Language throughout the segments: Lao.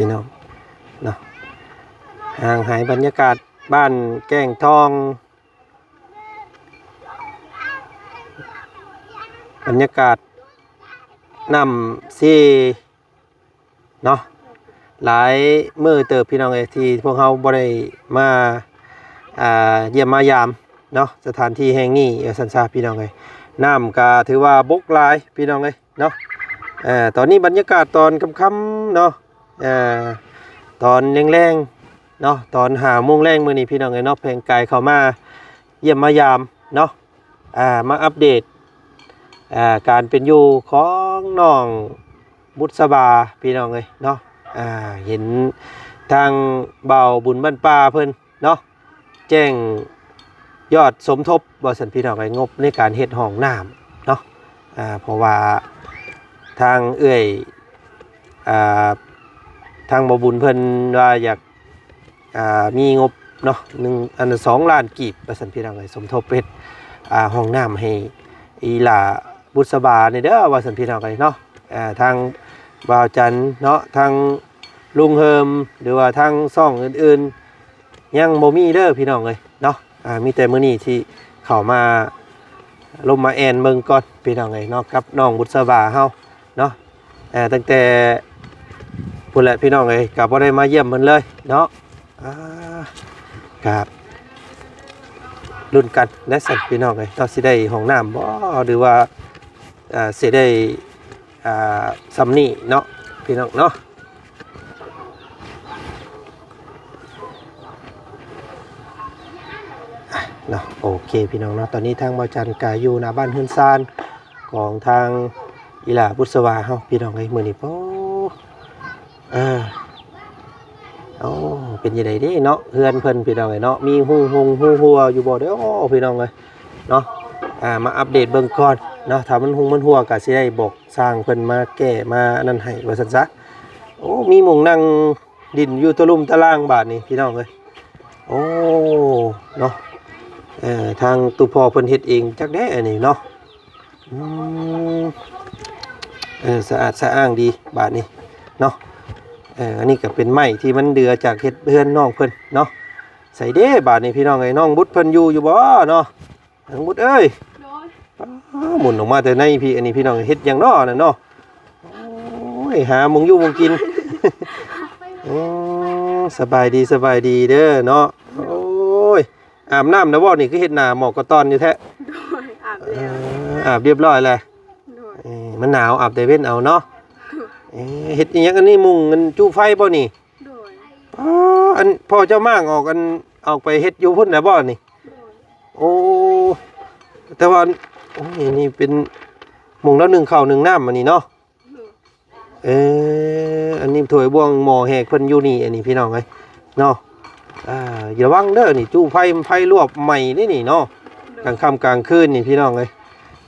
ພີ່ນ້ອງເນາະ ຫ່າງຫາຍບັນຍາກາດບ້ານແກ້ງທອງ ບັນຍາກາດນ້ຳເຊເນາະ ຫຼາຍມື້ເຕີບ ພີ່ນ້ອງເອີຍ ທີ່ພວກເຮົາບໍ່ໄດ້ມາ ອ່າ ຢ້ຽມມາຢາມເນາະ ສະຖານທີ່ແຫ່ງນີ້ ວ່າຊັ້ນຊະ ພີ່ນ້ອງເອີຍ. ນ້ຳກະຖືວ່າບົກຫຼາຍ ພີ່ນ້ອງເອີຍເນາະ. ເອີ ຕອນນີ້ບັນຍາກາດຕອນຄ່ຳໆເນາະ ເອີ ຕອນແລງໆເນາະ ຕອນຫ້າໂມງແລງມື້ນີ້ ພີ່ນ້ອງເອີຍເນາະ ແພງກາຍເຂົ້າມາຢ້ຽມມາຢາມເນາະ ອ່າ ມາອັບເດດ ອ່າ ການເປັນຢູ່ຂອງນ້ອງບຸດສະບາ ພີ່ນ້ອງເອີຍເນາະ. ອ່າ ເຫັນທາງບ່າວບຸນບ້ານປ່າເພິ່ນເນາະ ແຈ້ງຍອດສົມທົບ ວ່າຊັ້ນ ພີ່ນ້ອງເອີຍ ງົບໃນການເຮັດຫ້ອງນ້ຳເນາະ. ອ່າ ເພາະວ່າທາງເອື້ອຍ ອ່າ ທາງບ່າວບຸນເພິ່ນວ່າຢາກ ອ່າ ມີງົບເນາະ ໜຶ່ງ ອັນ ສອງລ້ານກີບ ວ່າຊັ້ນ ພີ່ນ້ອງເອີຍ ສົມທົບເຮັດ ອ່າ ຫ້ອງນ້ຳໃຫ້ອີ່ຫຼ້າບຸດສະບານີ້ເດີ ວ່າຊັ້ນ ພີ່ນ້ອງເອີຍເນາະ. ອ່າ ທາງບ່າວຈັນເນາະ ທາງລຸງເຮີມ ຫຼືວ່າທາງຊ່ອງອື່ນໆ ຍັງບໍ່ມີເດີ ພີ່ນ້ອງເອີຍເນາະ. ອ່າ ມີແຕ່ມື້ນີ້ທີ່ເຂົ້າມາລົມມາແອ່ນເບິ່ງກ່ອນ ພີ່ນ້ອງເອີຍເນາະ ກັບນ້ອງບຸດສະບາເຮົາເນາະ. ເອີ ຕັ້ງແຕ່ພຸ້ນແຫຼະ ພີ່ນ້ອງເອີຍ ກໍບໍ່ໄດ້ມາຢ້ຽມເພິ່ນເລີຍເນາະ. ອ່າ ກະລຸ້ນກັນແຫຼະຊັ້ນ ພີ່ນ້ອງເອີຍເນາະ ຊິໄດ້ຫ້ອງນ້ຳບໍ່ ຫຼືວ່າ ເອີ ຊິໄດ້ ອ່າ ຊ່ຳນີ້ເນາະ ພີ່ນ້ອງເນາະ. ເນາະ ໂອເຄ ພີ່ນ້ອງເນາະ ຕອນນີ້ທາງບ່າວຈັນກະຢູ່ໜ້າບ້ານເຮືອນຊານຂອງທາງອີ່ຫຼ້າບຸດສະບາເຮົາ ພີ່ນ້ອງເອີຍ. ມື້ນີ້ ໂອ້ ເອີ ໂອ້ ເປັນຈັ່ງໃດເດ້ເນາະ ເຮືອນເພິ່ນ ພີ່ນ້ອງເອີຍເນາະ ມີຮູຫົງຮູຮົ່ວຢູ່ບໍ່ເດີ ໂອ້ ພີ່ນ້ອງເອີຍເນາະ. ອ່າ ມາອັບເດດເບິ່ງກ່ອນເນາະ ຖ້າມັນຮຸງມັນຮົ່ວກະຊິໄດ້ບອກຊ່າງເພິ່ນມາແກ້ມາອັນນັ້ນໃຫ້ ວ່າຊັ້ນຊະ. ໂອ້ ມີໝ່ອງນັ່ງ ດິນຢູ່ຕະລຸ່ມຕະລ່າງບາດນີ້ ພີ່ນ້ອງເອີຍ. ໂອ້ ເນາະ ເອີ ທາງຕູ້ພໍ່ເພິ່ນເຮັດເອງຈັກແດ່ອັນນີ້ເນາະ. ອືມ ເອີ ສະອາດສະອ້າງດີບາດນີ້ເນາະ. ເອີ ອັນນີ້ກໍເປັນໄມ້ທີ່ມັນເຫຼືອຈາກເຮັດເຮືອນນ້ອງເພິ່ນເນາະ. ໃສເດ້ບາດນີ້ ພີ່ນ້ອງເອີຍ ນ້ອງບຸດເພິ່ນຢູ່ຢູ່ບໍ່ເນາະ? ນ້ອງບຸດເອີຍ ໂດຍ ອ້າ ໝຸນອອກມາແຕ່ໃນພີ້ ອັນນີ້ພີ່ນ້ອງ ເຮັດຫຍັງເນາະນັ້ນເນາະ? ໂອ້ຍ ຫາໝ່ອງຢູ່ໝ່ອງກິນ. ໂອ້ ສະບາຍດີ ສະບາຍດີເດີເນາະ. ໂອ້ຍ ອາບນ້ຳແລ້ວບໍ່ນີ້? ຄືເຮັດໜ້າໝອກກະຕ່ອນຢູ່ແທ້. ໂດຍ ອາບແລ້ວ ເອີ ອາບຮຽບຮ້ອຍແລ້ວ. ໂດຍ ເອີ ມັນໜາວ ອາບແຕ່ເວັນເອົາເນາະ. ໂດຍ ເອີ ເຮັດອີ່ຫຍັງອັນນີ້? ມຸງ ອັນ ຈູ້ໄຟບໍ່ນີ້? ໂດຍ ອໍ ອັນພໍ່ເຈົ້າມ້າງອອກ ອັນ ອອກໄປເຮັດຢູ່ພຸ້ນແລ້ວບໍ່ນີ້? ໂດຍ ໂອ້ ແຕ່ວ່າ ໂອ້ຍ ນີ້ເປັນໝ່ອງລະໜຶ້ງເຂົ້າໜຶ້ງນ້ຳອັນນີ້ເນາະ. ໂດຍ ເອີ ອັນນີ້ຖ້ວຍບ່ວງໝໍ້ແຮກເພິ່ນຢູ່ນີ້ ອັນນີ້ພີ່ນ້ອງເອີຍເນາະ. ອ່າ ລະວັງເດີນີ້ ຈູ້ໄຟ ໄຟລວກໄໝ້ເດ້ນີ້ເນາະ. ໂດຍ ກາງຄ່ຳກາງຄືນນີ້ພີ່ນ້ອງເອີຍ.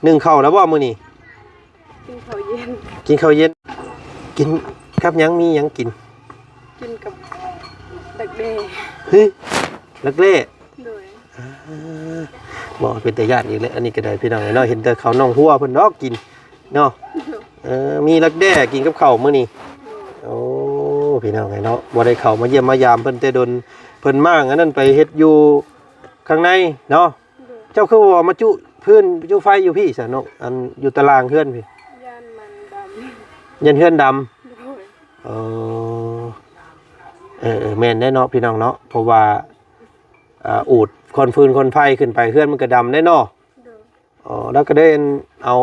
ໜຶ້ງເຂົ້າແລ້ວບໍ່ມື້ນີ້? ກິນເຂົ້າເຢັນ ກິນເຂົ້າເຢັນ. ກິນກັບຫຍັງ? ມີຫຍັງກິນ? ກິນກັບດັກແດ້. ຮຶ ດັກແດ້? ໂດຍ ອ່າ ບໍ່ ເປັນຕາຢ້ານອີກແລ້ວ ອັນນີ້ກໍໄດ້ພີ່ນ້ອງເອີຍເນາະ. ເຫັນແຕ່ເຂົານ້ອງຫົວເພິ່ນດອກກິນເນາະ. ໂດຍ ເອີ ມີດັກແດ້ກິນກັບເຂົ້າມື້ນີ້. ໂດຍ ໂອ້ ພີ່ນ້ອງເອີຍເນາະ ບໍ່ໄດ້ເຂົ້າມາຢ້ຽມມາຢາມເພິ່ນແຕ່ດົນ. ເພິ່ນມ້າງອັນນັ້ນໄປເຮັດຢູ່ຂ້າງໃນເນາະ. ໂດຍ ເຈົ້າຄືບໍ່ມາຈຸພື້ນຈຸໄຟຢູ່ພີ້ຊະນ້ອງ? ອັນຢູ່ຕາລ່າງເຮືອນພີ້ ຢ້ານມັນດຳ ຢ້ານເຮືອນດຳ. ໂດຍ ເອີ ເອີ ເອີ ແມ່ນແດ່ເນາະ ພີ່ນ້ອງເນາະ. ເພາະວ່າ ອ່າ ອູດຄວັນຟືນຄວັນໄຟຂຶ້ນໄປ ເຮືອນມັນກໍດຳແດ່ເນາະ. ໂດຍ ອໍ ແລ້ວກໍໄດ້ເອົາ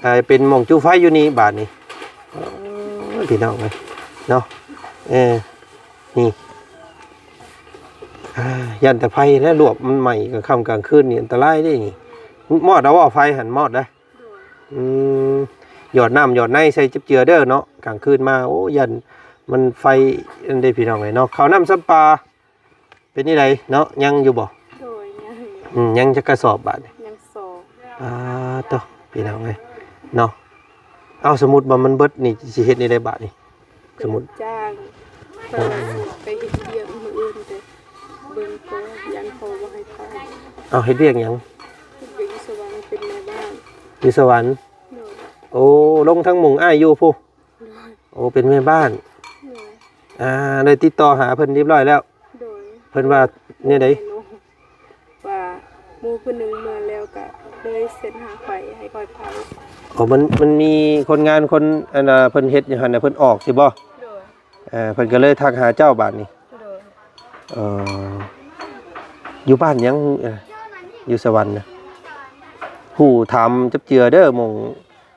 ອ່າ ເປັນໝ່ອງຈຸໄຟຢູ່ນີ້ບາດນີ້. ໂອ້ຍ ພີ່ນ້ອງເອີຍເນາະ. ເອີ ນີ້ ອ່າ ຢ້ານແຕ່ໄຟແຫຼະ ລວກມັນໄໝ້ກາງຄ່ຳກາງຄືນນີ້ ອັນຕະລາຍເດ້ນີ້. ມອດເອົາບໍ່ໄຟຫັ້ນ? ມອດເດ້. ໂດຍ ອືມ ຫຍອດນ້ຳຫຍອດໃນໃສ່ຈັບເຈືອເດີເນາະ ກາງຄືນມາ. ໂອ້ ຢ້ານມັນໄຟອັນເດ້ ພີ່ນ້ອງເອີຍເນາະ. ເຂົ້ານ້ຳຊຳປາ ເປັນຈັ່ງໃດເນາະ? ຍັງຢູ່ບໍ່? ໂດຍ ຍັງ. ອືມ ຍັງຈັກກະສອບບາດນີ້? ຍັງສອງ. ປາດໂທ້ ພີ່ນ້ອງເອີຍເນາະ. ເອົ້າ ສົມມຸດວ່າມັນເບິດນີ້ ຊິເຮັດແນວໃດບາດນີ້? ສົມມຸດ ຈ້າງ ເອີ ໄປເຮັດວຽກມື້ອື່ນ ແຕ່ເບິ່ງກ່ອນ ຢ້ານເຂົາບໍ່ໃຫ້ໄປ. ເອົ້າ ເຮັດວຽກຫຍັງ? ເຮັດວຽກຢູ່ສະຫວັນ ເປັນແມ່ບ້ານ. ຢູ່ສະຫວັນ? ໂດຍ ໂອ້ ລົງທາງໝູ່ອ້າຍຢູ່ພຸ້ນ. ໂດຍ ໂອ້ ເປັນແມ່ບ້ານ. ໂດຍ ອ່າ ໄດ້ຕິດຕໍ່ຫາເພິ່ນຮຽບຮ້ອຍແລ້ວ? ໂດຍ. ເພິ່ນວ່າແນວໃດ? ວ່າໝູ່ຜູ້ໜຶ່ງເມືອແລ້ວ ກະເລີຍເຊັນຫາຂ້ອຍ ໃຫ້ຂ້ອຍໄປ. ອໍ ມັນ ມັນມີຄົນງານຄົນ ອັນນ່າ ເພິ່ນເຮັດຢູ່ຫັ້ນນະ ເພິ່ນອອກຊິບໍ່? ໂດຍ. ເອີ ເພິ່ນກໍເລີຍທັກຫາເຈົ້າບາດນີ້? ໂດຍ. ເອີ ຢູ່ບ້ານຫຍັງ? ເອີ ຢູ່ສະຫວັນນະ? ຮູ້ຖາມຈັບເຈື່ອເດີ ໝ່ອງ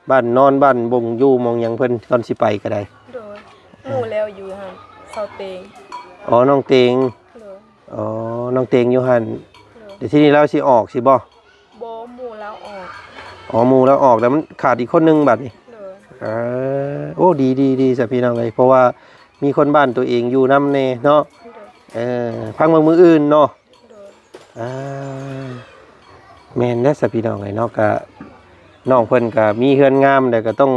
ບ້ານນອນ ບ້ານບ່ອນຢູ່ ໝ່ອງຫຍັງເພິ່ນ ຕອນຊິໄປກໍໄດ້. ໂດຍ. ຮູ້ແລ້ວ ຢູ່ຫັ້ນ ເຊົາເຕງ. ອໍ ນ້ອງເຕງ. ໂດຍ. ອໍ ນ້ອງເຕງຢູ່ຫັ້ນ. ໂດຍ. ແລ້ວທີນີ້ລາວຊິອອກຊິບໍ່? ບໍ່ ໝູ່ລາວອອກ. ອໍ ໝູ່ລາວອອກ ແລ້ວມັນຂາດອີກຄົນໜຶ່ງບາດນີ້. ໂດຍ. ເອີ ໂອ້ ດີໆໆ ຊະພີ່ນ້ອງເອີຍ ເພາະວ່າມີຄົນບ້ານຕົວເອງຢູ່ນຳແດ່ເນາະ. ໂດຍ. ເອີ ຟັງເບິ່ງມື້ອື່ນເນາະ. ໂດຍ. ອ່າ ແມ່ນແລ້ວຊະພີ່ນ້ອງເອີຍເນາະ ກະນ້ອງເພິ່ນກະມີເຮືອນງາມແລ້ວ ກະຕ້ອງ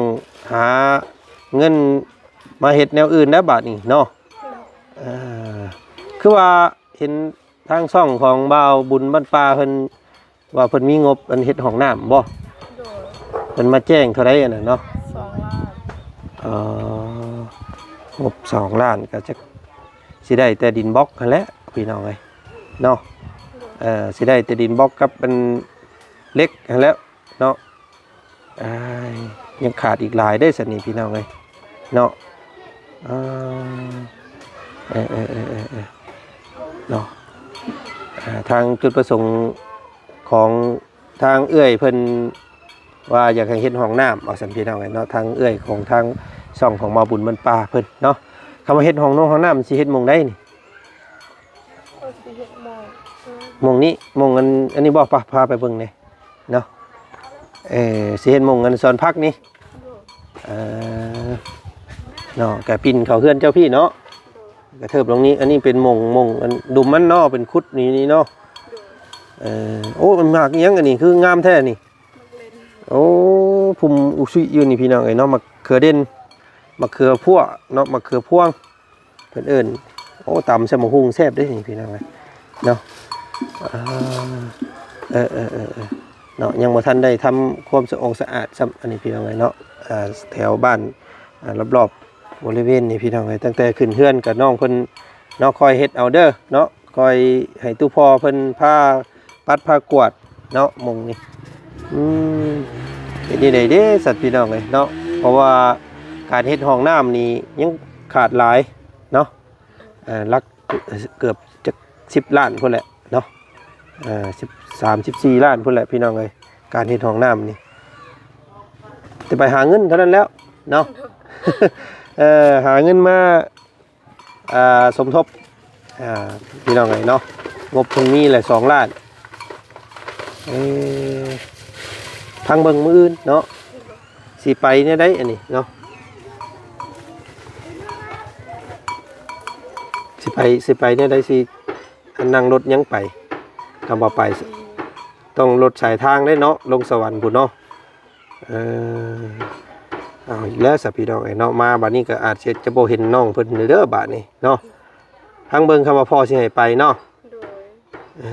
ຫາເງິນມາເຮັດແນວອື່ນແລ້ວບາດນີ້ເນາະ. ໂດຍ. ອ່າ ຄືວ່າເຫັນທາງຊ່ອງຂອງບ່າວບຸນບ້ານປ່າເພິ່ນວ່າເພິ່ນມີງົບອັນເຮັດຫ້ອງນ້ຳບໍ່? ໂດຍ. ເພິ່ນມາແຈ້ງເທົ່າໃດອັນນັ້ນເນາະ? ສອງລ້ານ. ອໍ ງົບສອງລ້ານ ກະຈັກ ຊິໄດ້ແຕ່ດິນບລັອກຫັ້ນແຫຼະພີ່ນ້ອງເອີຍເນາະ. ໂດຍ. ເອີ ຊິໄດ້ແຕ່ດິນບລັອກກັບອັນເຫຼັກຫັ້ນແຫຼະເນາະ. ອ້າຍ ຍັງຂາດອີກຫຼາຍເດ້ຊັ້ນນີ້ພີ່ນ້ອງເອີຍເນາະ. ເອີ ເອີ ເນາະ ອ່າ ທາງຈຸດປະສົງຂອງ ທາງເອື້ອຍເພິ່ນວ່າຢາກໃຫ້ເຮັດຫ້ອງນ້ຳ ວ່າຊັ້ນພີ່ນ້ອງເອີຍເນາະ. ທາງເອື້ອຍຂອງທາງຊ່ອງຂອງບ່າວບຸນບ້ານປ່າເພິ່ນເນາະ ຄຳວ່າເຮັດຫ້ອງນົງຫ້ອງນ້ຳ ຊິເຮັດໝ່ອງໃດນີ້? ເອີ ຊິເຮັດໝ່ອງ ໝ່ອງນີ້ ໝ່ອງອັນ ອັນນີ້ບໍ່? ພາ ພາໄປເບິ່ງແດ່ເນາະ. ເອີ ຊິເຮັດໝ່ອງອັນສວນຜັກນີ້. ໂດຍ. ເອີ ເນາະ ກະປິ່ນເຂົ້າເຮືອນເຈົ້າພີ້ເນາະ. ໂດຍ. ກະເທີບລົງນີ້ ອັນນີ້ເປັນໝ່ອງ ໝ່ອງອັນດຸມມັນເນາະ ເປັນຂຸດນີ້ ນີ້ເນາະ. ໂດຍ. ເອີ ໂອ້ ມັນໝາກອີ່ຫຍັງອັນນີ້ ຄືງາມແທ້ນີ້? ໝາກເລັ່ນ. ໂອ້ ພຸ່ມອຸຊຸຍຢູ່ນີ້ພີ່ນ້ອງເອີຍເນາະ. ໝາກເຂືອເດັ່ນ ໝາກເຂືອພວງເນາະ ໝາກເຂືອພວງເພິ່ນເອີ້ນ. ໂອ້ ຕຳໃສ່ໝາກຫຸ່ງແຊບເດ້ນີ້ພີ່ນ້ອງເອີຍເນາະ. ອ່າ ເອີ ເອີ ເນາະ ຍັງບໍ່ທັນໄດ້ທຳຄວາມສະອອງສະອາດຊ້ຳ ອັນນີ້ພີ່ນ້ອງເອີຍເນາະ. ອ່າ ແຖວບ້ານ ອ່າ ລອບໆ ບໍລິເວນນີ້ພີ່ນ້ອງເອີຍ ຕັ້ງແຕ່ຂຶ້ນເຮືອນກະນ້ອງເພິ່ນເນາະ ຄອຍເຮັດເອົາເດີເນາະ ຄອຍໃຫ້ຕູ້ພໍ່ເພິ່ນພາປັດພາກວາດເນາະ ໝ່ອງນີ້. ອືມ ເປັນຈັ່ງໃດເດ້ຊັ້ນພີ່ນ້ອງເອີຍເນາະ ເພາະວ່າການເຮັດຫ້ອງນ້ຳນີ້ຍັງຂາດຫຼາຍເນາະ. ເອີ ຫຼັກເກືອບຈັກສິບລ້ານພຸ້ນແຫຼະເນາະ. ເອີ ສິບສາມ ສິບສີ່ລ້ານພຸ້ນແຫຼະພີ່ນ້ອງເອີຍ ການເຮັດຫ້ອງນ້ຳນີ້ ແຕ່ໄປຫາເງິນເທົ່ານັ້ນແລ້ວເນາະ. ເອີ ຫາເງິນມາ ອ່າ ສົມທົບ ອ່າ ພີ່ນ້ອງເອີຍເນາະ ງົບເພິ່ນມີແຫຼະສອງລ້ານ. ເອີ ຟັງເບິ່ງມື້ອື່ນເນາະ ຊິໄປແນວໃດອັນນີ້ເນາະ ຊິໄປ ຊິໄປແນວໃດ ຊິ ອັນ ນັ່ງລົດຫຍັງໄປ? ຄຳວ່າໄປ ຕ້ອງລົດສາຍທາງເດ້ເນາະ ລົງສະຫວັນພຸ້ນເນາະ. ເອີ ເອົາອີກແລ້ວຊະພີ່ນ້ອງເອີຍເນາະ ມາບາດນີ້ກໍອາດຈະ ຈະບໍ່ເຫັນນ້ອງເພິ່ນເດີບາດນີ້ເນາະ. ຟັງເບິ່ງ ຄຳວ່າພໍ່ຊິໃຫ້ໄປເນາະ. ໂດຍ. ເອີ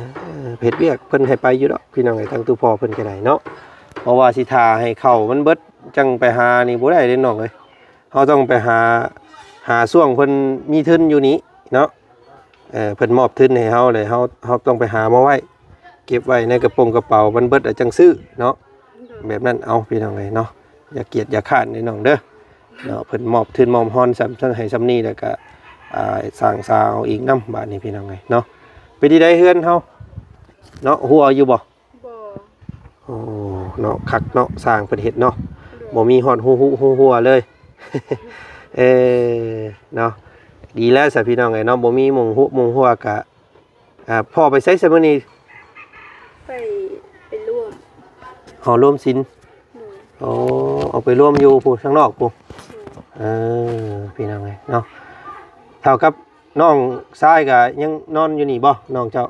ເຮັດວຽກເພິ່ນໃຫ້ໄປຢູ່ດອກພີ່ນ້ອງເອີຍ ທາງຕູ້ພໍ່ເພິ່ນກໍໄດ້ເນາະ ເພາະວ່າຊິຖ້າໃຫ້ເຂົ້າມັນເບິດຈັ່ງໄປຫານີ້ບໍ່ໄດ້ເດ້ນ້ອງເອີຍ. ເຮົາຕ້ອງໄປຫາ ຫາຊ່ວງເພິ່ນມີທຶນຢູ່ນີ້ເນາະ. ເອີ ເພິ່ນມອບທຶນໃຫ້ເຮົາແລ້ວ ເຮົາ ເຮົາຕ້ອງໄປຫາມາໄວ້ ເກັບໄວ້ໃນກະໂປງກະເປົາ ມັນເບິດແລ້ວຈັ່ງຊື້ເນາະ. ແບບນັ້ນເອົາພີ່ນ້ອງເອີຍເນາະ ຢ່າກຽດຢ່າຄ້ານເດີນ້ອງເດີເນາະ. ເພິ່ນມອບທຶນມອບຮອນສ່ຳ ໃຫ້ສ່ຳນີ້ແລ້ວກະ ອ່າ ສ້າງສາເອົາອີກນຳບາດນີ້ພີ່ນ້ອງເອີຍເນາະ. ເປັນຈັ່ງໃດເຮືອນເຮົາເນາະ ຮົ່ວຢູ່ບໍ່? ບໍ່. ໂອ້ ເນາະ ຄັກເນາະ ຊ່າງເພິ່ນເຮັດເນາະ. ໂດຍ. ບໍ່ມີຮອດຮູ ຮູ ຮູຮົ່ວເລີຍ. ເອີ ເນາະ ດີແລ້ວຊະພີ່ນ້ອງເອີຍເນາະ ບໍ່ມີໝ່ອງຮຸໝ່ອງຮົ່ວກະ ອ່າ ພໍ່ໄປໃສຊະມື້ນີ້? ໄປ ໄປລວມ ຫໍລວມສິນ. ໂດຍ. ໂອ້ ເອົາໄປລວມຢູ່ພຸ້ນ ທາງນອກພຸ້ນ. ໂດຍ. ເອີ ພີ່ນ້ອງເອີຍເນາະ ເທົ່າກັບນ້ອງຊາຍກະຍັງນອນຢູ່ນີ້ບໍ່ ນ້ອງເຈົ້າ?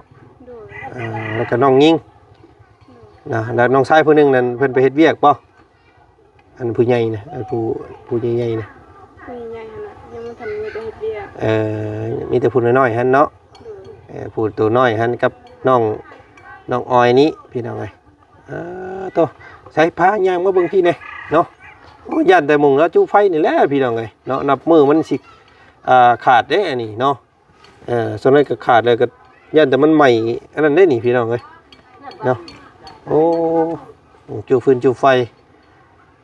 ໂດຍ. ເອີ ແລ້ວກະນ້ອງຍິງ ໂດຍ ນະ ແລ້ວນ້ອງຊາຍຜູ້ໜຶ່ງນັ້ນເພິ່ນໄປເຮັດວຽກບໍ່? ອັນຜູ້ໃຫຍ່ນະ ອັນຜູ້ ຜູ້ໃຫຍ່ໆນະ ຜູ້ໃຫຍ່ຫັ້ນນະ ຍັງບໍ່ທັນມີແຕ່ເຮັດວຽກ. ເອີ ມີແຕ່ຜູ້ນ້ອຍໆຫັ້ນເນາະ. ໂດຍ. ເອີ ຜູ້ໂຕນ້ອຍຫັ້ນກັບນ້ອງ ນ້ອງອອຍນີ້ພີ່ນ້ອງເອີຍ. ເອີ ໂຕ ໃສ ພາຍ່າງມາເບິ່ງພີ້ແດ່ເນາະ. ໂອ້ ຢ້ານແຕ່ມຸງເນາະ ຈຸໄຟນີ້ແຫຼະພີ່ນ້ອງເອີຍເນາະ. ນັບມື້ມັນຊິ ອ່າ ຂາດເດ້ອັນນີ້ເນາະ. ເອີ ສ່ວນໃດກໍຂາດແລ້ວກໍຢ້ານແຕ່ມັນໄໝ້ອັນນັ້ນເດ້ນີ້ພີ່ນ້ອງເອີຍເນາະ. ໂອ້ ຈຸຟືນຈຸໄຟ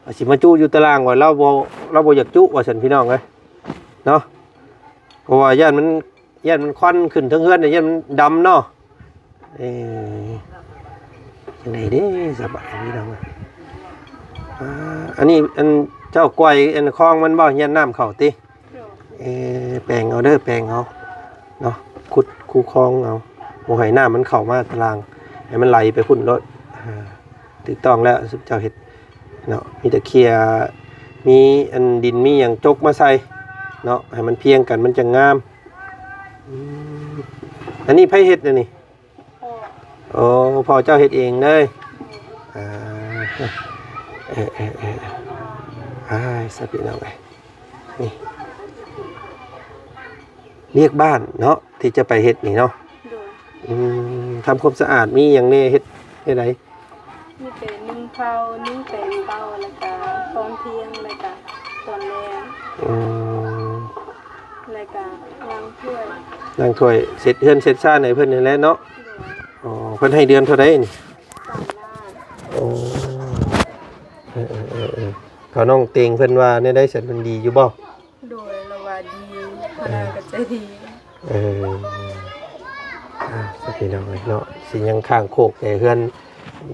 ວ່າຊິມາຈຸຢູ່ຕາລ່າງ ວ່າລາວບໍ່ ລາວບໍ່ຢາກຈຸວ່າຊັ້ນພີ່ນ້ອງເອີຍເນາະ. ເພາະວ່າຢ້ານມັນ ຢ້ານມັນຄວັນຂຶ້ນເທິງເຮືອນ ຢ້ານມັນດຳເນາະ. ເອີ ຈັ່ງໃດເດ້ສະບາຍພີ່ນ້ອງເອີຍ. ອ່າ ອັນນີ້ ອັນເຈົ້າກວາຍ ອັນຄອງມັນບໍ່ ຢ້ານນ້ຳເຂົ້າຕິ? ໂດຍ ເອີ ແປງເອົາເດີ ແປງເອົາເນາະ ຂຸດຄູຄອງເອົາ ບໍ່ໃຫ້ນ້ຳມັນເຂົ້າມາຕາລ່າງ ໃຫ້ມັນໄຫຼໄປພຸ້ນໂລດ. ອ່າ ຖືກຕ້ອງແລ້ວ ເຈົ້າເຮັດເນາະ ມີແຕ່ເຂ່ຍ ມີອັນດິນ ມີຫຍັງຈົກມາໃສ່ເນາະ ໃຫ້ມັນພຽງກັນ ມັນຈັ່ງງາມ. ອືມ ອັນນີ້ໃຜເຮັດອັນນີ້? ພໍ່ ໂອ້ ພໍ່ເຈົ້າເຮັດເອງເລີຍ. ອ່າ ເອີ ເອີ ເອີ ອ້າຍ ສະພີ່ນ້ອງເອີຍ ນີ້ ວຽກບ້ານເນາະ ທີ່ຈະໄປເຮັດນີ້ເນາະ. ໂດຍ ອືມ ທຳຄວາມສະອາດ ມີຫຍັງແດ່ ເຮັດ ເຮັດໃດ? ມີແຕ່ໜຶ້ງເຂົ້າ ໜຶ້ງແປງເຂົ້າ ແລ້ວກະຕອນທ່ຽງ ແລ້ວກະຕອນແລງ. ອືມ ແລ້ວກະລ້າງຖ້ວຍ ລ້າງຖ້ວຍ ເຊັດເຮືອນເຊັດຊານໃຫ້ເພິ່ນນັ້ນແຫຼະເນາະ. ໂດຍ ອໍ ເພິ່ນໃຫ້ເດືອນເທົ່າໃດນີ້? ສາມລ້ານ. ໂອ້ ເອີໆໆໆ ເຂົານ້ອງເຕັງເພິ່ນວ່າແນວໃດຊັ້ນ ເພິ່ນດີຢູ່ບໍ່? ໂດຍ ລາວວ່າດີ ອືມ ເພິ່ນກໍໃຈດີ. ເອີ ອ່າ ພີ່ນ້ອງເອີຍເນາະ ຊິຍັງຄ້າງໂຄກແຕ່ເຮືອນ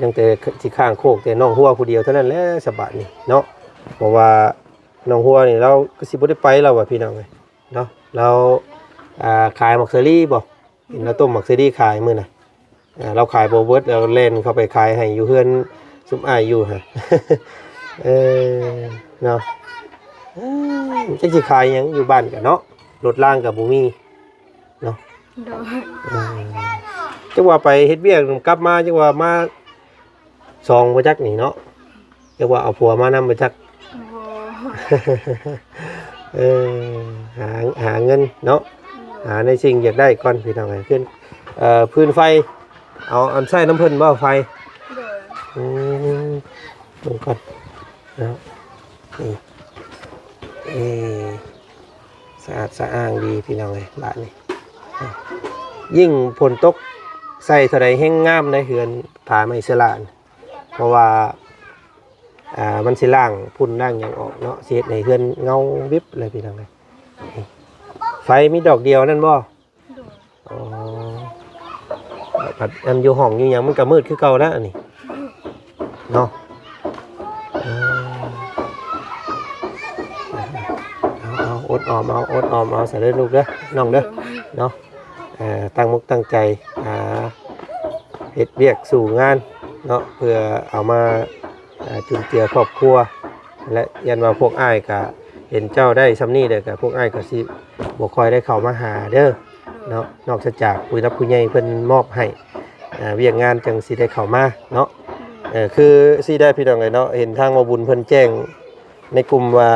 ຍັງແຕ່ຊິຄ້າງໂຄກແຕ່ນ້ອງຫົວຜູ້ດຽວເທົ່ານັ້ນແຫຼະ ສະບາດນີ້ເນາະ. ເພາະວ່ານ້ອງຫົວນີ້ລາວກໍຊິບໍ່ໄດ້ໄປແລ້ວວ່າ ພີ່ນ້ອງເອີຍເນາະ. ລາວ ອ່າ ຂາຍໝາກສາລີບໍ່? ເຫັນລາວຕົ້ມໝາກສາລີຂາຍມື້ນະ. ອ່າ ລາວຂາຍບໍ່ເບິດ ລາວແລ່ນເຂົ້າໄປຂາຍໃຫ້ຢູ່ເຮືອນຊຸມອ້າຍຢູ່ຫັ້ນ. ເອີ ເນາະ ເອີ ຈັກຊິຂາຍຫຍັງ ຢູ່ບ້ານກະເນາະ ລົດລາງກະບໍ່ມີເນາະ. ໂດຍ ເອີ ຈັກວ່າໄປເຮັດວຽກ ກັບມາ ຈັກວ່າມາສອງບໍ່ຈັກນີ້ເນາະ. ຈັກວ່າເອົາຜົວມານຳບໍ່ຈັກ. ບໍ່ ເອີ ຫາ ຫາເງິນເນາະ ໂດຍ ຫາໃນສິ່ງຢາກໄດ້ກ່ອນ ພີ່ນ້ອງເອີຍ. ຄື ເອີ ຟືນໄຟ ເອົາອັນໃຊ້ນຳເພິ່ນບໍ່ໄຟ? ໂດຍ ອືມ ເບິ່ງກ່ອນເນາະ. ນີ້ ເອີ ສະອາດສະອ້າງດີ ພີ່ນ້ອງເອີຍ ບາດນີ້. ຍິ່ງຝົນຕົກໃສ່ເທົ່າໃດແຮ່ງງາມໃນເຮືອນຜາໄມ້ເຊລານ ເພາະວ່າ ອ່າ ມັນຊິລ້າງຝຸ່ນລ້າງຫຍັງອອກເນາະ ຊິເຮັດໃຫ້ເຮືອນເງົາວິບເລີຍ ພີ່ນ້ອງເອີຍ. ໄຟມີດອກດຽວນັ້ນບໍ່? ໂດຍ ອໍ ບັດອັນຢູ່ຫ້ອງຢູ່ຫຍັງມັນກໍມືດຄືເກົ່າແລ້ວອັນນີ້ເນາະ. ເອີ ເອົາໆ ອົດອອມເອົາ ອົດອອມເອົາຊະເດີລູກເດີ ນ້ອງເດີ ໂດຍ ເນາະ. ເອີ ຕັ້ງອົກຕັ້ງໃຈ ອ່າ ເຮັດວຽກສູ້ງານເນາະ ເພື່ອເອົາມາ ອ່າ ຈຸນເຈືອຄອບຄົວ ແລະ ຢ້ານວ່າພວກອ້າຍກະເຫັນເຈົ້າໄດ້ຊ່ຳນີ້ແລ້ວ ກະພວກອ້າຍກໍຊິບໍ່ຄ່ອຍໄດ້ເຂົ້າມາຫາເດີເນາະ ໂດຍ ນອກຈາກຜູ້ຫຼັກຜູ້ໃຫຍ່ເພິ່ນມອບໃຫ້ ອ່າ ວຽກງານຈັ່ງຊິໄດ້ເຂົ້າມາເນາະ. ໂດຍ ເອີ ຄືຊີ້ໄດ້ພີ່ນ້ອງເອີຍເນາະ ເຫັນທາງໝໍບຸນເພິ່ນແຈ້ງໃນກຸ່ມວ່າ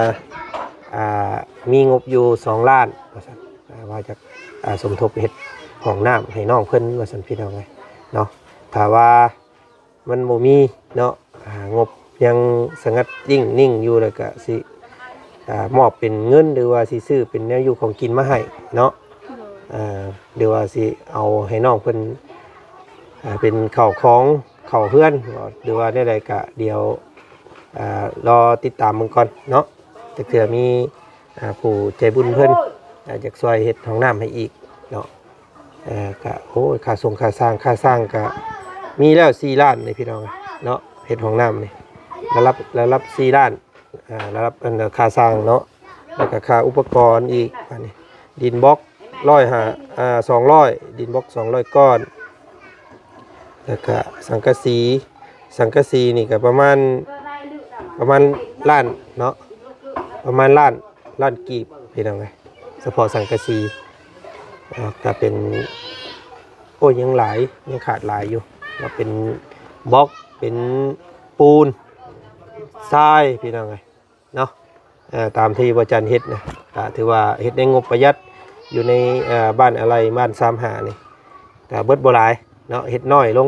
ອ່າ ມີງົບຢູ່ສອງລ້ານວ່າຊັ້ນ ອ່າ ວ່າຈະ ອ່າ ສົມທົບເຮັດຫ້ອງນ້ຳໃຫ້ນ້ອງເພິ່ນວ່າຊັ້ນ ພີ່ນ້ອງເອີຍເນາະ. ຖ້າວ່າ ມັນບໍ່ມີເນາະ ອ່າ ງົບຍັງສະຫງັດນິ່ງນິ່ງຢູ່ ແລ້ວກະຊິ ອ່າ ມອບເປັນເງິນ ຫຼືວ່າຊິຊື້ເປັນແນວຢູ່ຂອງກິນມາໃຫ້ເນາະ ໂດຍ ເອີ ຫຼືວ່າຊິເອົາໃຫ້ນ້ອງເພິ່ນ ອ່າ ເປັນເຂົ້າຂອງເຂົ້າເຮືອນ ຫຼືວ່າແນວໃດກະດຽວ ອ່າ ລໍຕິດຕາມເບິ່ງກ່ອນເນາະ. ຈັກເທື່ອມີ ອ່າ ຜູ້ໃຈບຸນເພິ່ນ ອ່າ ຢາກຊ່ວຍເຮັດຫ້ອງນ້ຳໃຫ້ອີກເນາະ. ເອີ ກະ ໂອ້ຍ ຄ່າສົ່ງຄ່າສ້າງ ຄ່າສ້າງກະມີແລ້ວສີ່ລ້ານນີ້ພີ່ນ້ອງເນາະ ເຮັດຫ້ອງນ້ຳນີ້ ລະດັບ ລະດັບສີ່ລ້ານ ອ່າ ລະດັບອັນຄ່າສ້າງເນາະ ແລ້ວກະຄ່າອຸປະກອນອີກ ອັນນີ້ ດິນບລັອກຮ້ອຍຫ້າ ອ່າ ສອງຮ້ອຍ ດິນບລັອກສອງຮ້ອຍກ້ອນ ແລ້ວກະສັງກະສີ ສັງກະສີນີ້ກະປະມານ ປະມານລ້ານເນາະ ປະມານລ້ານ ລ້ານກີບພີ່ນ້ອງເອີຍ ສະເພາະສັງກະສີ ອ່າ ກະເປັນ ໂອ້ຍ ຍັງຫຼາຍ ຍັງຂາດຫຼາຍຢູ່ເນາະ ເປັນບລັອກ ເປັນປູນ ຊາຍ ພີ່ນ້ອງເອີຍເນາະ. ເອີ ຕາມທີ່ບໍ່ຈັນເຮັດນະ ກະຖືວ່າເຮັດໃນງົບປະຢັດ ຢູ່ໃນ ເອີ ບ້ານອາໄລ ບ້ານສາມຫ້ານີ້ ກະເບິດບໍ່ຫຼາຍເນາະ ເຮັດນ້ອຍລົງ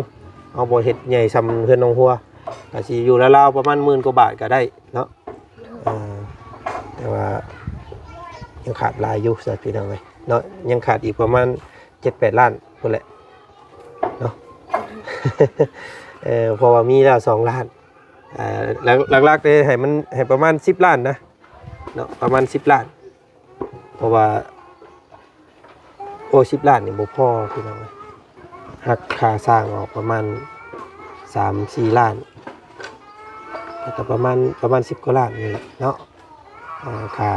ເຮົາບໍ່ເຮັດໃຫຍ່ຊ່ຳເຮືອນນ້ອງຫົວ ກະຊິຢູ່ລາວໆປະມານໝື່ນກວ່າບາດກະໄດ້ເນາະ. ເອີ ແຕ່ວ່າ ຍັງຂາດຫຼາຍຢູ່ຊະພີ່ນ້ອງເອີຍເນາະ ຍັງຂາດອີກປະມານເຈັດແປດລ້ານພຸ້ນແຫຼະເນາະ ເອີ ເພາະວ່າມີແລ້ວສອງລ້ານ ເອີ ຫຼັກໆເດ້ໃຫ້ມັນ ໃຫ້ປະມານສິບລ້ານນະເນາະ ປະມານສິບລ້ານ ເພາະວ່າ ໂອ້ ສິບລ້ານນີ້ບໍ່ພໍພີ່ນ້ອງເອີຍ ຫັກຄ່າສ້າງອອກປະມານສາມສີ່ລ້ານ ແລ້ວກໍປະມານ ປະມານສິບກວ່າລ້ານນີ້ແຫຼະເນາະ ອ່າ ຄ່າ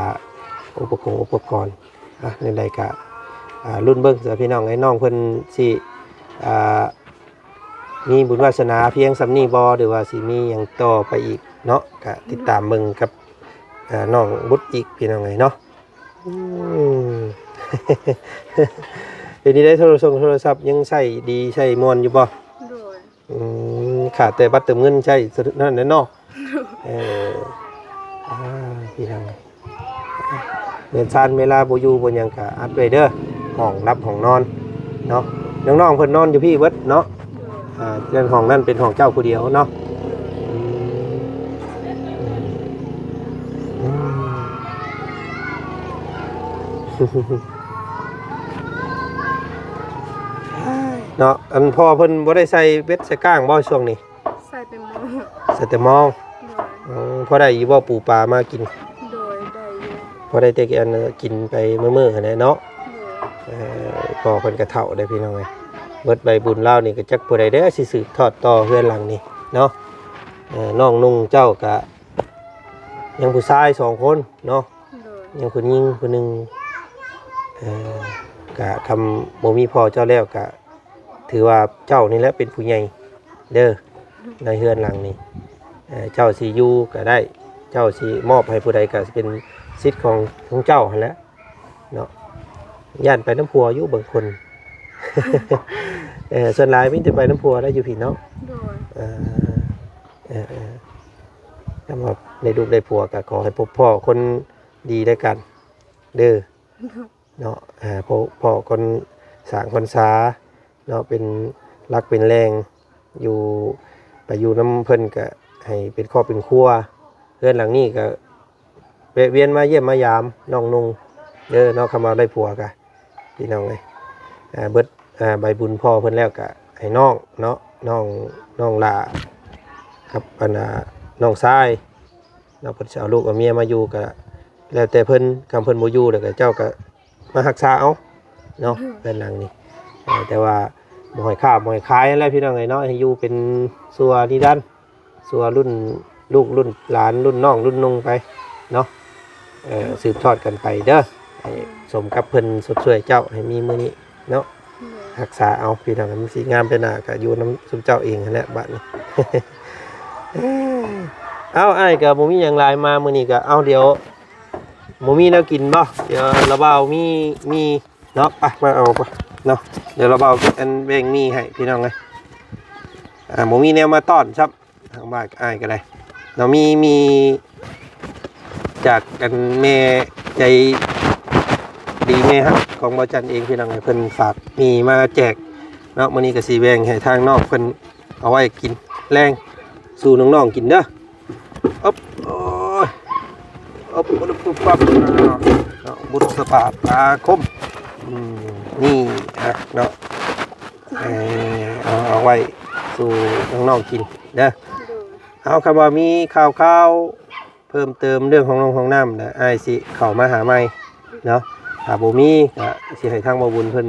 ອຸປະກົງອຸປະກອນ ອ່ະ ແນວໃດກໍ ອ່າ ລຸ້ນເບິ່ງຊະພີ່ນ້ອງເອີຍ ນ້ອງເພິ່ນຊິ ອ່າ ມີບຸນວາສະໜາພຽງສ່ຳນີ້ບໍ່ ຫຼືວ່າຊິມີຫຍັງຕໍ່ໄປອີກເນາະ ກະຕິດຕາມເບິ່ງກັບ ເອີ ນ້ອງບຸດອີກພີ່ນ້ອງເອີຍເນາະ ອືມ ເປັນຈັ່ງໃດ ໂທລະສົງໂທລະສັບຍັງໃຊ້ດີໃຊ້ມ່ວນຢູ່ບໍ່? ໂດຍ ອືມ ຂາດແຕ່ບັດເຕີມເງິນໃຊ້ເທົ່ານັ້ນແຫຼະເນາະ ເອີ ອ່າ ພີ່ນ້ອງ ເຮືອນຊານເວລາບໍ່ຢູ່ບໍ່ຫຍັງກະອັດໄວ້ເດີ ຫ້ອງຫຼັບຫ້ອງນອນເນາະ ນ້ອງໆເພິ່ນນອນຢູ່ພີ້ເບິດເນາະ ໂດຍ ອ່າ ເຮືອນຫ້ອງນັ້ນເປັນຫ້ອງເຈົ້າຜູ້ດຽວເນາະ ໂດຍ ອືມ ອືມ ເນາະ ອັນພໍ່ເພິ່ນບໍ່ໄດ້ໃສ່ເບັດໃສ່ກ້າງບໍ່ຊ່ວງນີ້? ໃສ່ແຕ່ມອງ ໃສ່ແຕ່ມອງ ໂດຍ ເອີ ພໍໄດ້ຢູ່ບໍ່ປູປາມາກິນ? ໂດຍ ໄດ້ຢູ່ ພໍໄດ້ແຕ່ອັນ ກິນໄປມື້ໆຫັ້ນແຫຼະເນາະ ໂດຍ ເອີ ພໍ່ເພິ່ນກໍເຖົ້າເດ້ພີ່ນ້ອງເອີຍ ເບິດໃບບຸນລາວນີ້ກໍຈັກຜູ້ໃດເດ້ຊິສືບທອດຕໍ່ເຮືອນຫຼັງນີ້ເນາະ ເອີ ນ້ອງນຸ່ງເຈົ້າກໍຍັງຜູ້ຊາຍສອງຄົນເນາະ ໂດຍ ຍັງຜູ້ຍິງຜູ້ໜຶ່ງ ເອີ ກະຄຳບໍ່ມີພໍ່ເຈົ້າແລ້ວກະຖືວ່າເຈົ້ານີ້ແຫຼະເປັນຜູ້ໃຫຍ່ເດີ ໃນເຮືອນຫຼັງນີ້ ເອີ ເຈົ້າຊິຢູ່ກະໄດ້ ເຈົ້າຊິມອບໃຫ້ຜູ້ໃດກະເປັນສິດຂອງ ຂອງເຈົ້າຫັ້ນແຫຼະເນາະ ຢ້ານໄປນຳຜົວຢູ່ບາງຄົນ ເອີ ສ່ວນຫຼາຍມີແຕ່ໄປນຳຜົວແລ້ວຢູ່ພີ້ເນາະ ໂດຍ ເອີ ເອີ ເອີ ຄັນວ່າໄດ້ລູກໄດ້ຜົວກະຂໍໃຫ້ພົບພໍ້ຄົນດີແລ້ວກັນເດີ. ເນາະ ອ່າ ພໍ້ ພໍ້ຄົນສ້າງຄົນສາເນາະ ເປັນຫຼັກເປັນແຫຼ່ງ ຢູ່ ໄປຢູ່ນຳເພິ່ນກະໃຫ້ເປັນຄອບເປັນຄົວ ເຮືອນຫຼັງນີ້ກະແວະວຽນມາຢ້ຽມມາຢາມນ້ອງນຸ່ງເດີເນາະ ຄຳວ່າໄດ້ຜົວກະ ພີ່ນ້ອງເອີຍ ອ່າ ເບິດ ອ່າ ໃບບຸນພໍ່ເພິ່ນແລ້ວກະໃຫ້ນ້ອງເນາະ ນ້ອງ ນ້ອງຫຼ້າກັບອັນ ອ່າ ນ້ອງຊາຍ ເນາະ ເພິ່ນຊິເອົາລູກເອົາເມຍມາຢູ່ກະແລ້ວແຕ່ເພິ່ນ ຄັນເພິ່ນບໍ່ຢູ່ແລ້ວກະເຈົ້າກະມາຮັກສາເອົາເນາະ ເຮືອນຫຼັງນີ້ ເອີ ແຕ່ວ່າບໍ່ໃຫ້ຄ້າບໍ່ໃຫ້ຂາຍຫັ້ນແຫຼະພີ່ນ້ອງເອີຍເນາະ ໃຫ້ຢູ່ເປັນຊົ່ວນິລັນ ຊົ່ວລຸ້ນລູກລຸ້ນຫຼານລຸ້ນນ້ອງລຸ້ນນຸ່ງໄປເນາະ ເອີ ສືບທອດກັນໄປເດີ ໃຫ້ສົມກັບເພິ່ນຊົດຊ່ວຍເຈົ້າໃຫ້ມີມື້ນີ້ເນາະ ໂດຍ ຮັກສາເອົາພີ່ນ້ອງ ມັນຊິງາມໄປໜ້າກະຢູ່ນຳຊຸມເຈົ້າເອງຫັ້ນແຫຼະບາດນີ້ ເອົ້າ ອ້າຍກະບໍ່ມີຫຍັງຫຼາຍ ມາມື້ນີ້ກະ ເອົ້າ ດຽວບໍ່ມີແນວກິນບໍ່? ດຽວລາວບ່າວມີ ມີເນາະ ໄປ ມາເອົາໄປເນາະ ດຽວລາວບ່າວອັນແບ່ງໝີ່ໃຫ້ພີ່ນ້ອງເອີຍ ອ່າ ບໍ່ມີແນວມາຕ້ອນຊ້ຳ ທາງບ້ານອ້າຍກໍໄດ້ເນາະ ມີ ມີຈາກອັນແມ່ໃຈດີແມ່ຮັກຂອງບ່າວຈັນເອງພີ່ນ້ອງເອີຍ ເພິ່ນຝາກໝີ່ມາແຈກເນາະ ມື້ນີ້ກໍຊິແບ່ງໃຫ້ທາງນ້ອງເພິ່ນເອົາໄວ້ກິນແລງສູ່ນ້ອງໆກິນເດີ. ອຶບ ໂອ້ຍ ອຶບ ປຸບປັບ ເນາະ ບຸດສະບາບອາຄົມ ອືມ ນີ້ ອ່ະ ເນາະ ເອີ ເອົາ ເອົາໄວ້ສູ່ນ້ອງໆກິນເດີ ໂດຍ ເອົາ ຄັນວ່າມີຂ່າວຄາວເພີ່ມເຕີມເລື່ອງຫ້ອງນ້ຳ ຫ້ອງນ້ຳນະ ອ້າຍຊິເຂົ້າມາຫາໃໝ່ເນາະ ຖ້າບໍ່ມີກໍຊິໃຫ້ທາງບ່າວບຸນເພິ່ນ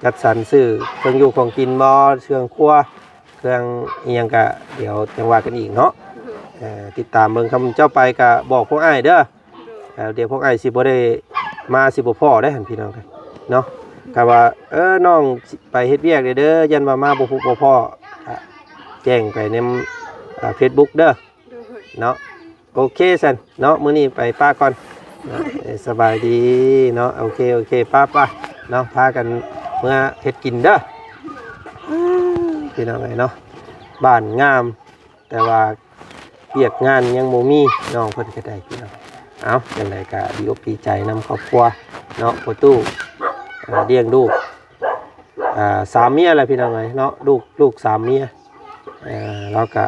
ຈັດສັນຊື້ເຄື່ອງຢູ່ຂອງກິນບໍ່ ເຄື່ອງຄົວ ເຄື່ອງອີ່ຫຍັງກະດຽວຈັ່ງວ່າກັນອີກເນາະ ເອີ ຕິດຕາມເບິ່ງ ຄັນເຈົ້າໄປກະບອກພວກອ້າຍເດີ ເອີ ດຽວພວກອ້າຍຊິບໍ່ໄດ້ມາ ຊິບໍ່ພໍ້ໄດ໋ຫັ້ນພີ່ນ້ອງເນາະ ກະວ່າ ເອີ ນ້ອງໄປເຮັດວຽກເດີເດີ ຢ້ານວ່າມາບໍ່ພົບບໍ່ພໍ້ ກະແຈ້ງໄປນຳ ອ່າ ເຟສບຸກເດີ ໂດຍ ເນາະ ໂອເຄຊັ້ນເນາະ ມື້ນີ້ໄປປະກ່ອນເນາະ ເອີ ສະບາຍດີເນາະ ໂອເຄ ໂອເຄ ປະ ປະເນາະ ພາກັນເມືອເຮັດກິນເດີ ພີ່ນ້ອງເອີຍເນາະ ບ້ານງາມ ແຕ່ວ່າວຽກງານຍັງບໍ່ມີ ນ້ອງເພິ່ນກໍໄດ້ ພີ່ນ້ອງ ເອົ້າ ຈັ່ງໃດກໍດີອົກດີໃຈນຳຄອບຄົວເນາະ ພໍ່ຕູ້ ອ່າ ລ້ຽງລູກ ອ່າ ສາມເມຍແຫຼະ ພີ່ນ້ອງເອີຍເນາະ ລູກ ລູກສາມເມຍ ເອີ ລາວກະ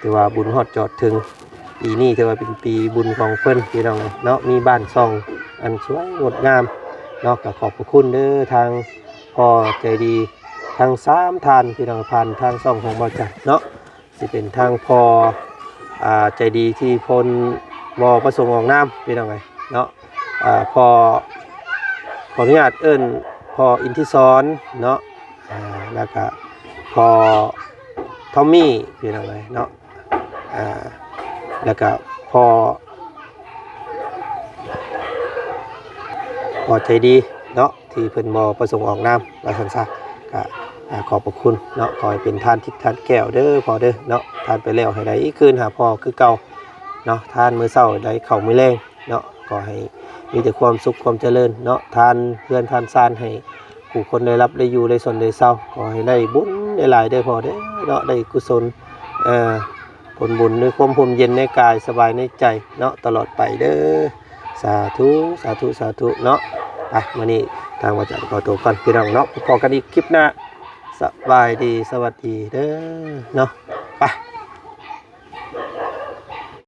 ຖືວ່າບຸນຮອດຈອດເຖິງ ປີນີ້ຖືວ່າເປັນປີບຸນຂອງເພິ່ນ ພີ່ນ້ອງເອີຍເນາະ ມີບ້ານຊ່ອງ ອັນສວຍງົດງາມເນາະ ກໍຂອບພະຄຸນເດີທາງພໍ່ໃຈດີທັງສາມທ່ານ ພີ່ນ້ອງ ຜ່ານທາງຊ່ອງຂອງບ່າວຈັນເນາະ ຊິເປັນທາງພໍ່ ອ່າ ໃຈດີທີ່ເພິ່ນບໍ່ປະສົງອອກນາມ ພີ່ນ້ອງເອີຍເນາະ ອ່າ ພໍ່ ຂໍອະນຸຍາດເອີ້ນພໍ່ອິນທິສອນເນາະ ອ່າ ແລ້ວກະພໍ່ທອມມີ ພີ່ນ້ອງເອີຍເນາະ ອ່າ ແລ້ວກະພໍ່ ພໍໃຈດີເນາະ ທີ່ເພິ່ນບໍ່ປະສົງອອກນາມ ວ່າຊັ້ນຊະ ກະ ອ່າ ຂອບພະຄຸນເນາະ ຂໍໃຫ້ເປັນທານທິບທານແກ້ວເດີພໍ່ເດີເນາະ ທານໄປແລ້ວໃຫ້ໄດ້ຄືນຫາພໍ່ຄືເກົ່າເນາະ ທານມື້ເຊົ້າໄດ້ເຂົ້າມື້ແລງເນາະ ຂໍໃຫ້ມີແຕ່ຄວາມສຸກຄວາມຈະເລີນເນາະ ທານເຮືອນທານຊານໃຫ້ຜູ້ຄົນໄດ້ຮັບໄດ້ຢູ່ໄດ້ຊົນໄດ້ເຊົາ ຂໍໃຫ້ໄດ້ບຸນຫຼາຍໆເດີພໍ່ເດີເນາະ ໄດ້ກຸສົນ ເອີ ຜົນບຸນ ດ້ວຍຄວາມຮົ່ມເຢັນໃນກາຍ ສະບາຍໃນໃຈເນາະ ຕະຫຼອດໄປເດີ ສາທຸ ສາທຸ ສາທຸເນາະ ໄປ ມື້ນີ້ທາງບ່າວຈັນຂໍໂຕກ່ອນ ພີ່ນ້ອງເນາະ ພົບກັນອີກຄລິບໜ້າ ສະບາຍດີ ສະຫວັດດີເດີເນາະ ໄປ.